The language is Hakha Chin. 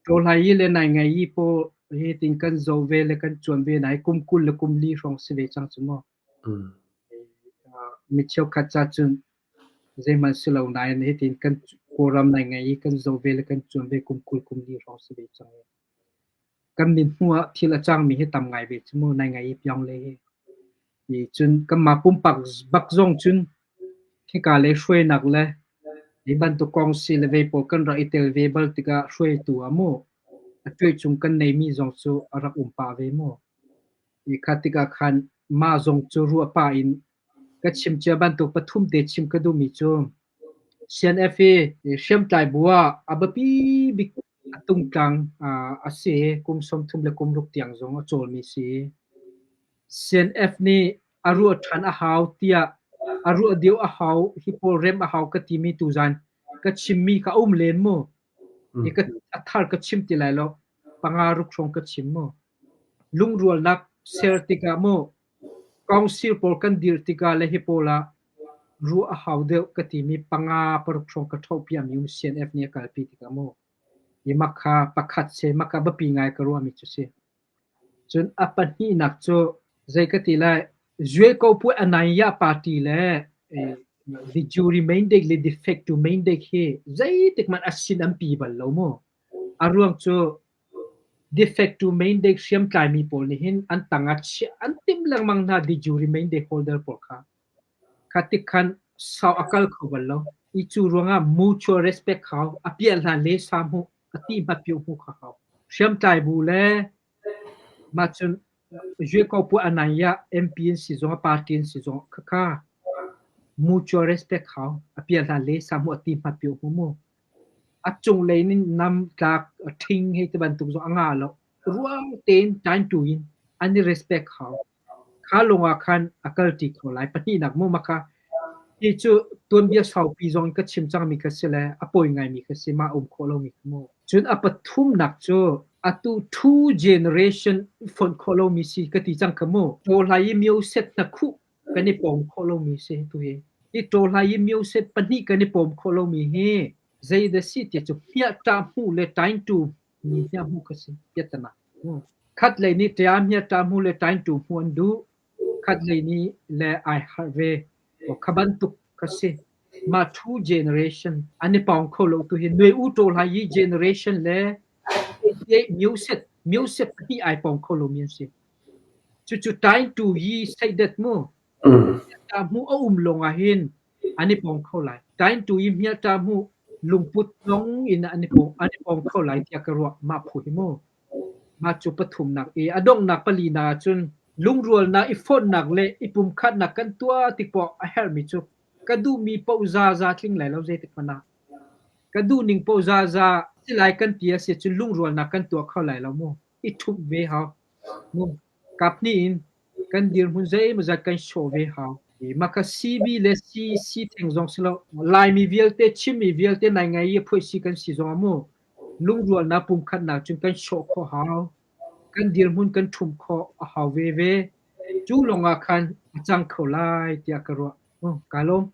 Ṭawhlai le naingai i paw hi tin kan zoh ve le kan cuan ve nai kum 20 le kum li hrawng si ve cang cu mu. Mi cheukhat ca cun zeihmanh si lo nain hitin kan Kawlram naingai i kan zoh ve le kan cuan ve kum 20 kum li hrawng si ve cang. Kan min hnu ah thil a cangmi hi tam ngai ve cu mu naingai i piang le hi. I cun kanmah pumpak bak zong cun hika lei hruainak le hi bantuk kong si le vei pawl kan rak i tel ve bal tikah hruaitu ah mu a tuaichung kan neimi zong cu a rak um pah ve mu. I kha tikah khan mah zong cu ruah pah in ka chim cia bantuk pathum te chim ka duhmi cu CNF hi hriamtlai bu ah a biapi bik a tungtlang a si i kum 30 le kum ruk tiang zong a cawlmi si. CNF nih a ruah ṭhan a hau tiah a ruah deuh a hau hi pawl rem a hau ka timi tuzan ka chimmi kha a um len mu. Hi ka a thar ka chim ti lai lo. Panga ruk hrawng ka chim mu. Lungrualnak ser tikah mu council pawl kan dir tikah le hi pawl ah ruah a hau deuh ka timi panga paruk hrawng ka ṭhohpiahmi um CNF nih a kalpi tikah mu. Hi makha pakhat se maka biapi ngai ka ruahmi cu si. Cun a pahnihnak cu zei ka ti lai Zuaikopuai Anaya party le de jure mandate le de facto mandate hi zeitik hmanh a sin an pi bal lo mu. A ruang cu de facto mandate hriamtlaimi pawl nih hin an tang ah chiah an timh lengmang hna de jure mandate holder pawl kha. Kha tik khan sau a kal kho bal lo. I cu ruangah mutual respect hau, a piah hlan le sa hmuh, a ti hmat pio hmuh kha hau. Hriamtlai bu le mah cun Zuaikopuai Anaya MP an si zong ah party an si zong ah khakha mutual respect hau, a piah hlan le sa hmuh a ti hmat pio hmu mu. A cunglei nin nam tlak ṭhing hei ti bantuk zong a ngah lo. Ruang tein time tu in an i respect hau. Kha lawngah khan a kalṭi kho lai. Pahnihnak mu maka hi cu tuanbia saupi zong ka chim cangmi kha si le a pawi ngaimi kha si mah um khawh lomi kha mu. Cun a pathumnak cu atu two generation fonh khawh lomi si ka ti cang kha mu. Ṭawhlai i myo set hna khuh kan i pawm khawh lomi si tu hi. Hi ṭawhlai i myo set pahnih kan i pawm khawh lomi hi zei dah si ti cu hmiah hmuh le ṭaingṭu mi hmiah hmuh kha si piahtana. Khatlei nih ṭia hmiah hmuh le ṭaingṭu hmuh an duh. Khatlei nih le ai harh ve. Kha bantuk kha si. Mah two generation an i pawng kho lo tu hi nuai u ṭaw hlai i generation le 88 myo set pahnih ai pawng kho lomi an si. Cucu ṭaingṭu hi seidet mu. Hmuh a um lawng ah hin an i pawng kho lai. Ṭaingṭu i hmiah hmuh lungput zong in an i pawng an i pawng kho lai tiah ka ruah. Mah phu hi mu. Mah cu pathumnak i a donghnak palinak ahcun lungrualnak, i fonhnak le i pumkhatnak kan tuah tik poah a herhmi cu ka duhmi paoh zaza tling lai lo zeitik hmanh ah. Ka duhning paoh zaza si lai kan ti a si cun lungrualnak kan tuah kho lai lo mu. I ṭhumh ve hau. Mu. Kaphnih in kan dirhmun zeimawzat kan hrawh ve hau. Mah kha CB le CC theng zong si lo. Laimi vialte, Chinmi vialte nai ngai i phuaisi kan si zong ah mu lungrualnak pumkhatnak cun kan hrawh khawh hau. Kan dirhmun kan ṭhumh khawh a hau veve. Cu lawngah khan a cang kho lai tiah ka ruah. Kaa lawm.